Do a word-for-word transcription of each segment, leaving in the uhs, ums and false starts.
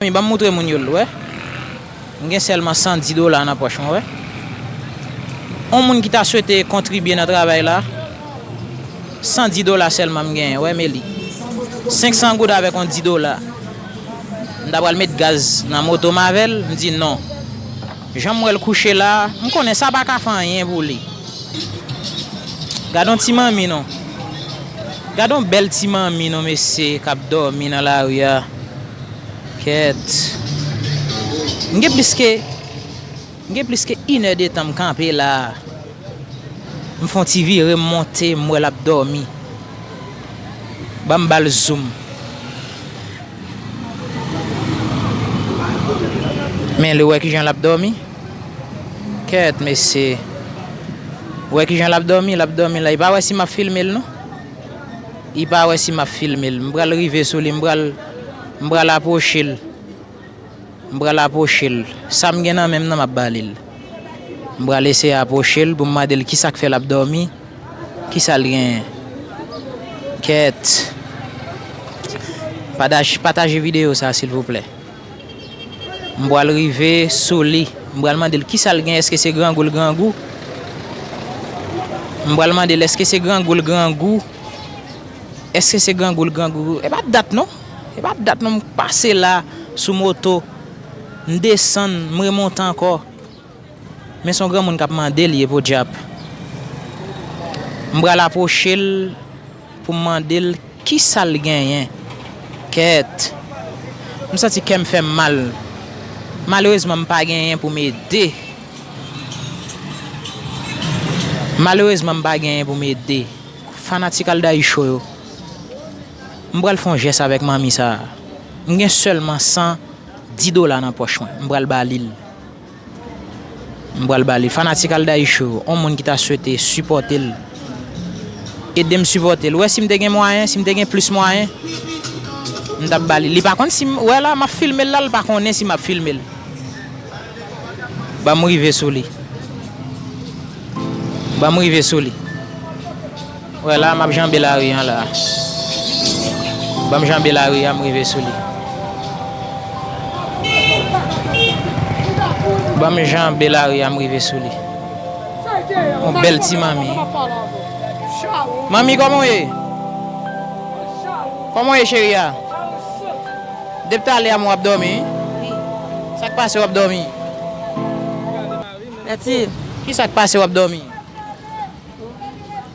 Ban m moutre moun yo l, wè. M gen sèlman san di dola nan pòch mwen, wè. On moun ki ta swete kontribye nan travay la, san di dola sèlman m genyen, wè, men li. Senk san goud avèk on di dola. M ta pral met gaz nan moto m avè l, m di non. Jan m wè l kouche la, m konnen sa pa ka fè anyen pou li. Gade on ti manmi non. Gade on bèl ti manmi non, mesye, k ap dòmi nan lari a. Kèt. M gen plis ke, m gen plis ke inè de tan m kanpe la. M fè on ti vire, m monte, m wè l ap dòmi. Ban m ba l zoom. Men li wè kijan l ap dòmi. Kèt, mesye. Wè kijan l ap dòmi, l ap dòmi la. Li pa wè si m ap filme l non. Li pa wè si m ap filme l. M pral rive sou li, m pral, m pral apwoche l. M pral apwoche l. Sa m gen nan men m nan, m ap ba li l. M pral eseye apwoche l pou m mande l kisa k fè l ap dòmi, kisa l genyen. Kèt. Pataje, pataje videyo sa, silvouplè. M pral rive sou li. M pral mande l kisa l genyen, èske se grangou l grangou? M pral mande l èske se grangou l grangou? Èske se grangou l grangou? E pa dat non. E pa dat non, m pase la sou moto. M desann, m remonte ankò. Men se yon granmoun k ap mande l ye, podyab. M pral apwoche l pou m mande l kisa l genyen. Kèt. M santi kè m fè m mal. Malerezman, m pa genyen pou m ede. Malerezman, m pa genyen pou m ede. Fanatik Aldaï Show yo. M pral fè yon jès avèk manmi sa a. M gen sèlman san di dola nan pòch mwen. M pral ba li l. M pral ba li. Fanatik Aldaï Show, on moun ki ta swete sipòte l, ede m sipòte l. Wè, si m te gen mwayen, si m te gen plis mwayen, m t ap ba li. Li pa konn si m, wè la, m ap filme l la, li pa konnen si m ap filme l. Ban m rive sou li. Ban m rive sou li. Wè la, m ap janbe lari an la. Ban m janbe lari a, m rive sou li. Ban m janbe lari a, m rive sou li. Yon bèl ti manmi. Manmi, kòman w ye? Kòman w ye, cheri a? Depi talè a, m wè w ap dòmi, wi. Wi. Sa k pase w ap dòmi? Mèsi. Kisa k pase w ap dòmi?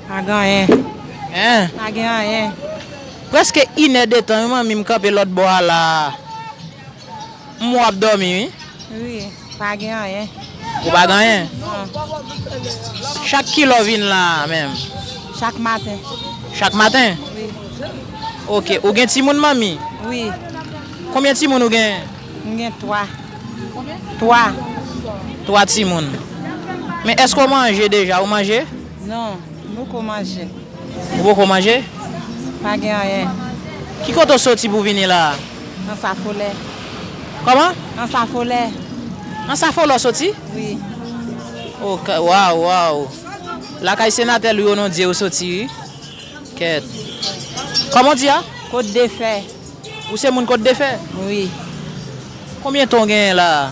Pa gen anyen. Hein? Pa gen anyen. Prèske inè de tan, wi, manmi, m kanpe lòt bò a la. M wè w ap dòmi, wi. Wi, pa gen anyen. Ou pa gen anyen? Non. Chak kilè w vin la menm? Chak maten. Chak maten? Wi. Ok, ou gen timoun, manmi? Wi. Konbyen timoun ou gen? M gen twa. Twa. Twa timoun. Men èske w manje deja? Ou manje? Non, m poko manje. Ou poko manje? Pa gen anyen. Ki kote w soti pou w vini la a? Ansafolè. Kòman? Ansafolè. Ansafolè w soti? Wi. Oh, ka-, waw, waw. Lakay senatè Louis Onondieu ou soti, wi. Kèt. Kòman w di a? Kot de fè. Ou se moun Kot de fè? Wi. Konbyen tan w genyen la a?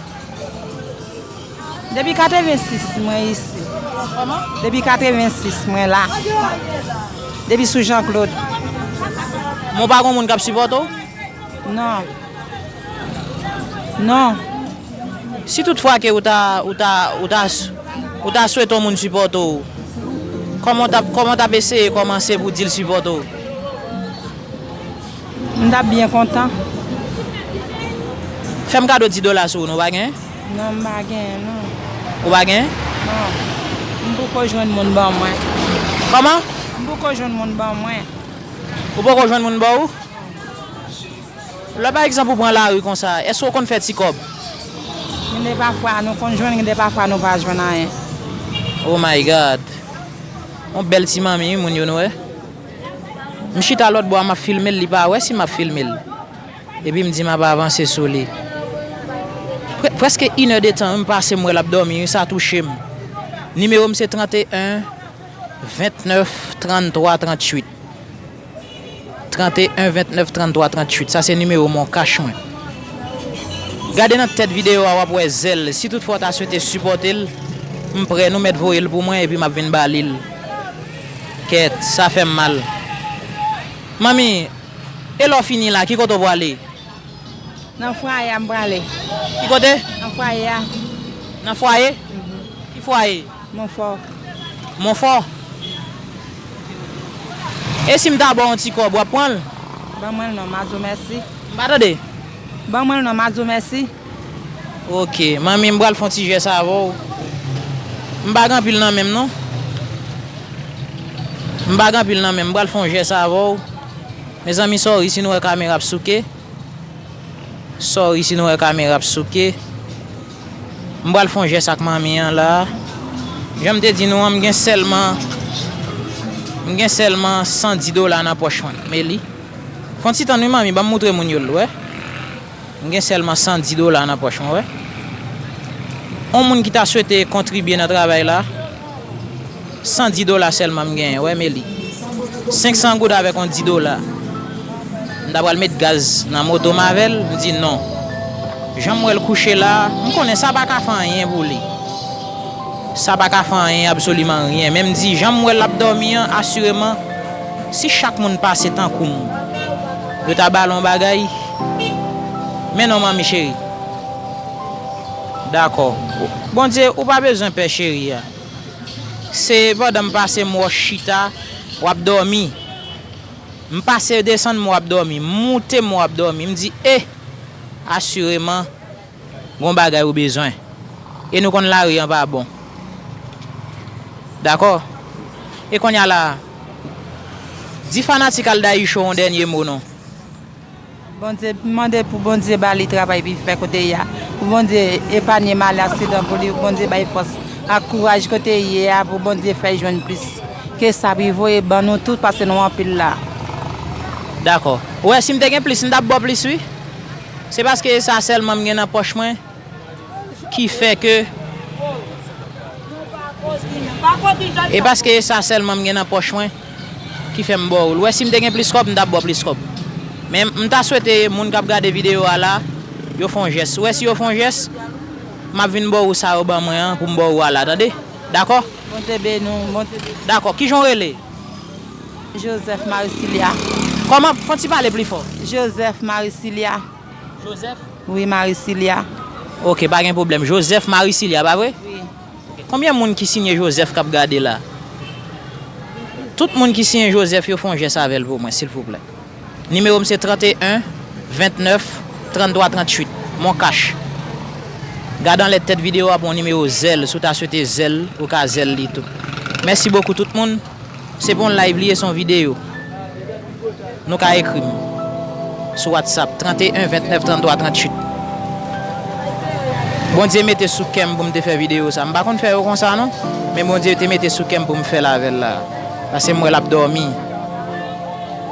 Depi katrevensis mwen isi. Kòman? Depi katrevensis mwen la. Depi sou Jean Claude. Men w pa gen moun k ap sipòte w? Non. Non. Si tout fwa ke ou ta, ou ta, ou ta, ou ta swete yon moun sipòte w, kòman w t ap, kòman w t ap eseye kòmanse pou di l sipòte w? M t ap byen kontan. Fè m kado di dola sou ou, non, ou pa gen? Non, m pa gen, non. Ou pa gen? Non. M poko jwenn moun ban mwen. Kòman? M poko jwenn moun ban mwen. Ou poko jwenn moun ban ou? Lè pa egzanp ou pran lari konsa, èske w konn fè ti kòb? Gen de pafwa nou konn jwenn, gen de pafwa nou pa jwenn anyen. Oh my God. Yon bèl ti manmi, wi, moun yo, nou wè. M chita lòt bò a, m ap filme l, li pa wè si m ap filme l. Epi m di m ap avanse sou li. Prè-, prèske inè de tan, wi, m pase, m wè l ap dòmi, wi, sa touche m. Nimewo m se tranteyen, ventnèf, tranntwa, tranntuit. Tranteyen, ventnèf, tranntwa, tranntuit. Sa se nimewo Mon Cash mwen. Gade nan tèt videyo a, w ap wè Zèl. Si toutfwa w ta swete sipòte l, m prè, nou mèt voye l pou mwen, epi m ap vin ba li l. Kèt, sa fè m mal. Manmi, e lè w fini la, ki kote w prale? Nan fwaye a m prale. Ki kote? Nan fwaye a. Nan fwaye? Ki fwaye? Monfò. Monfò? E si m ta ba w yon ti kòb, w ap pran l? Ban mwen l non, m a di w mèsi. M pa tande. Ban mwen l non, m a di w mèsi. Ok, manmi, m pral fè yon ti jès avè w. M pa gen anpil nan men m non. M pa gen anpil nan men m, m pral fè yon jès avè w. Mezanmi, sorry si nou wè kamera ap souke. Sorry si nou wè kamera ap souke. M pral fè yon jès ak manmi an la. Jan m te di nou an, m gen sèlman, m gen sèlman san di dola nan pòch mwen. Men li. Fè yon ti tann wi, manmi, ban m moutre moun yo l, wè. M gen sèlman san di dola nan pòch mwen, wè. On moun ki ta swete kontribye nan travay la, san di dola sèlman m genyen, wè, men li. Senk san goud avèk yon di dola. M ta pral met gaz nan moto m avè l, m di non. Jan m wè l kouche la, m konnen sa pa ka fè anyen pou li. Sa pa ka fè anyen, absoliman ryen. Men m di, jan m wè l ap dòmi an, asireman, si chak moun pase tankou m, yo ta ba l yon bagay. Men non, manmi cheri. Dakò. Bondye, ou pa bezwen pè cheri a. Se pandan m pase m wè w chita, w ap dòmi. M pase desann m wè w ap dòmi. M moute m wè w ap dòmi. M di, e, asireman, gon bagay ou bezwen. E nou konn lari an pa bon. Dakò? E kounye a la, di fanatik Aldaï Show yon dènye mo non. Bondye, mande pou Bondye ba li travay pou l fè kote l ye a. Pou Bondye epanye malè aksidan pou li, pou Bondye bay fòs ak kouraj kote l ye a, pou Bondye fè l jwenn plis ke sa pou l voye ban nou tout, paske nou anpil la. Dakò. Ou wè, si m te gen plis, m t ap ba w plis, wi. Se paske e sa sèlman m gen nan pòch mwen ki fè ke, e paske e sa sèlman m gen nan pòch mwen ki fè m ba w l. Ou wè, si m te gen plis kòb, m t ap ba w plis kòb. Men m ta swete moun k ap gade videyo a la, yo fè yon jès. Ou wè, si yo fè yon jès, m ap vin ba w sa yo ban mwen an pou m ba w a la, tande? Dakò? Bondye beni w, Bondye beni w. Dakò. Kijan w rele? Joseph Maricilia. Kòman? Fè yon ti pale pli fò. Joseph Maricilia. Joseph? Wi, Maricilia. Ok, pa gen pwoblèm. Joseph Maricilia, pa vre? Wi. Konbyen moun ki siyen Joseph k ap gade la? Tout moun ki siyen Joseph yo, fè yon jès avè l pou mwen, silvouplè. Nimewo m se trannteyen, ventnèf, tranntwa, tranntuit. Mon Cash. Gade anlè tèt videyo a pou yon nimewo Zelle. Si w ta swete Zelle, ou ka Zelle li tou. Mèsi bokou tout moun. Se pa yon live li ye, se yon videyo. Nou ka ekri m sou WhatsApp, trannteyen, ventnèf, tranntwa, tranntuit. Bondye mete sou kè m pou m te fè videyo sa. M pa konn fè yo konsa non, men Bondye te mete sou kè m pou m fè l avè l la. Paske m wè l ap dòmi.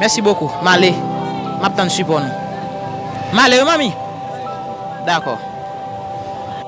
Mèsi bokou. M ale. M ap tann sipò nou. M ale wi, manmi. Dakò.